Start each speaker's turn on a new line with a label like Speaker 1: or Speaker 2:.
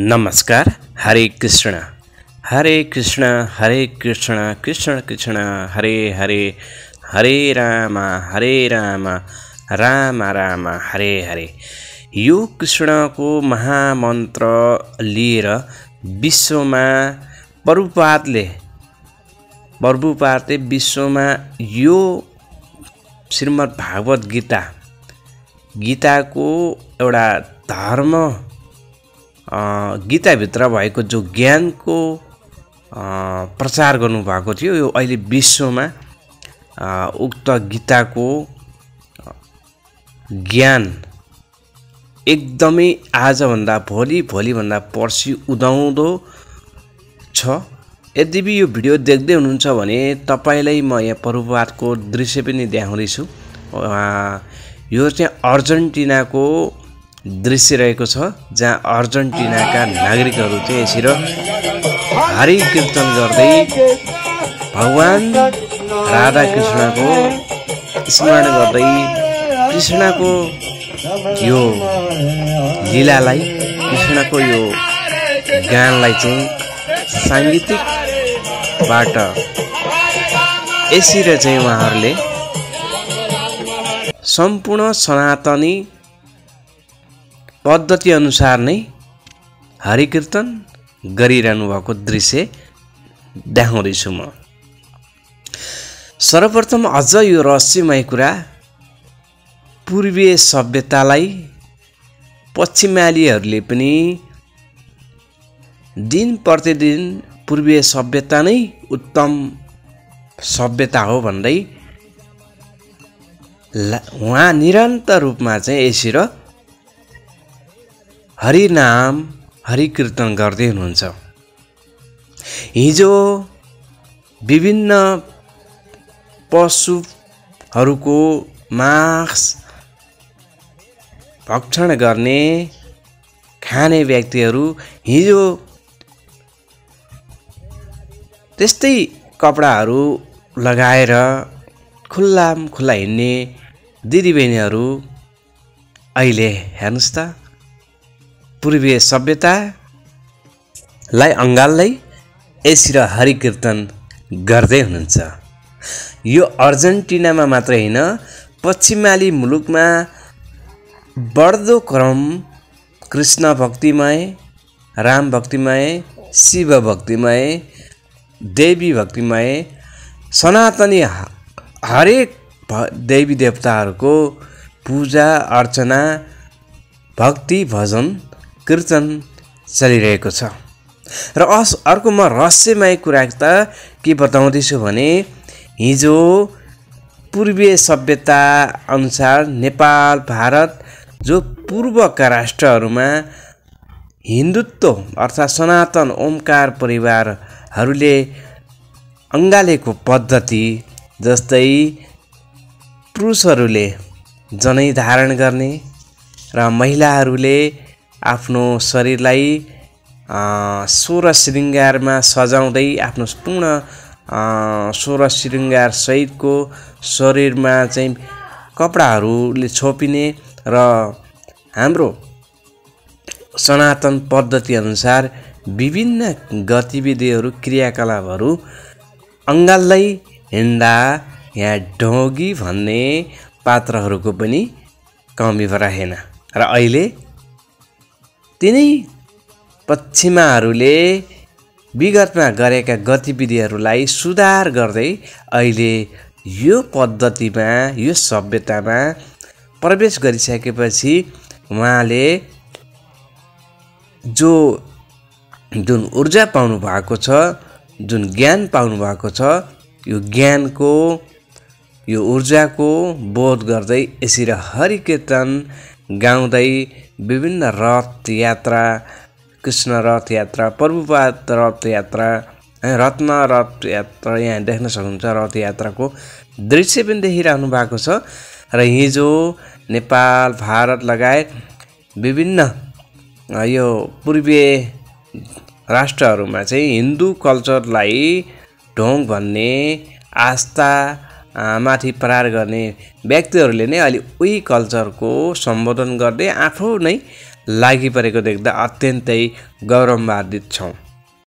Speaker 1: नमस्कार। हरे कृष्ण हरे कृष्ण कृष्ण कृष्ण हरे हरे, हरे राम राम राम हरे हरे। यो कृष्णको महामन्त्र लिएर विश्वमा प्रभुपादले विश्वमा यो श्रीमद् भागवत गीताको एउटा धर्म गीताभित्र भएको जो ज्ञानको प्रचार गर्नुभएको थियो, यो अहिले विश्वमा उक्त गीताको ज्ञान एकदमै आजभन्दा भोलिभन्दा पर्सि उदाउँदो छ। यद्यपि यो भिडियो देख्दै हुनुहुन्छ भने तपाईलाई म यहाँ प्रभुपादको दृश्य पनि देखाउँदैछु। यो चाहिँ अर्जेन्टिनाको दृश्य रहेको छ, जहाँ अर्जेन्टिनाका नागरिकहरू चाहिँ यसरी हरि कीर्तन गर्दै भगवान राधा कृष्णको स्मरण गर्दै कृष्णको यो लीलालाई, कृष्णको यो गानलाई चाहिँ साङ्गीतिकबाट यसरी चाहिँ उहाँहरूले सम्पूर्ण सनातनी पद्धति अनुसार नै हरि कीर्तन गरिरहनु भएको दृश्य देखाउँदैछु म। सर्वप्रथम अझ यो रहस्यमय कुरा, पूर्वीय सभ्यतालाई पश्चिमालीहरूले पनि दिन प्रतिदिन पूर्वीय सभ्यता नै उत्तम सभ्यता हो भन्दै उहाँ निरन्तर रूपमा चाहिँ यसरी हरि नाम हरि कीर्तन गर्दै हुनुहुन्छ। हिजो विभिन्न पशुहरूको मांस भक्षण गर्ने खाने व्यक्तिहरू हिजो त्यस्तै कपडाहरू लगाएर खुल्ला हिँड्ने दिदीबहिनीहरू अहिले हेर्नुस् त पूर्वीय सभ्यतालाई अङ्गाललाई यसरी हरि कीर्तन गर्दै हुनुहुन्छ। यो अर्जेन्टिनामा मात्रै होइन, पश्चिमाली मुलुकमा बढ्दो क्रम कृष्ण भक्तिमय, राम भक्तिमय, शिव भक्तिमय, देवी भक्तिमय, सनातनी हरेक देवी देवताहरूको पूजा अर्चना, भक्ति, भजन, कीर्तन चलिरहेको छ। र अर्को म रहस्यमय कुरा त के बताउँदैछु भने, हिजो पूर्वीय सभ्यता अनुसार नेपाल, भारत जो पूर्वका राष्ट्रहरूमा हिन्दुत्व अर्थात् सनातन ओमकार परिवारहरूले अङ्गालेको पद्धति, जस्तै पुरुषहरूले जनै धारण गर्ने र महिलाहरूले आफ्नो शरीरलाई 16 श्रृङ्गारमा सजाउँदै आफ्नो पूर्ण 16 श्रृङ्गार सहितको शरीरमा चाहिँ कपडाहरूले छोपिने र हाम्रो सनातन पद्धति अनुसार विभिन्न गतिविधिहरू, क्रियाकलापहरू अङ्गाललाई हिँड्दा यहाँ ढोगी भन्ने पात्रहरूको पनि कमी रहेन। र अहिले तिनै पश्चिमाहरूले विगतमा गरेका गतिविधिहरूलाई सुधार गर्दै अहिले यो पद्धतिमा, यो सभ्यतामा प्रवेश गरिसकेपछि उहाँले जुन ऊर्जा पाउनु भएको छ, जुन ज्ञान पाउनु भएको छ, यो ज्ञानको, यो ऊर्जाको बोध गर्दै यसरी हरि कीर्तन गाउँदै विभिन्न रथ यात्रा, कृष्ण रथ यात्रा, प्रभुपाद रथ यात्रा, रत्न रथ यात्रा यहाँ देख्न सक्नुहुन्छ। रथ यात्राको दृश्य पनि देखिरहनु भएको छ। र हिजो नेपाल, भारत लगायत विभिन्न यो पूर्वीय राष्ट्रहरूमा चाहिँ हिन्दू कल्चरलाई ढोङ भन्ने, आस्था माथि प्रहार गर्ने व्यक्तिहरूले नै अलि उही कल्चरको सम्बोधन गर्दै आफू नै लागि परेको देख्दा अत्यन्तै गौरवान्वित छौँ।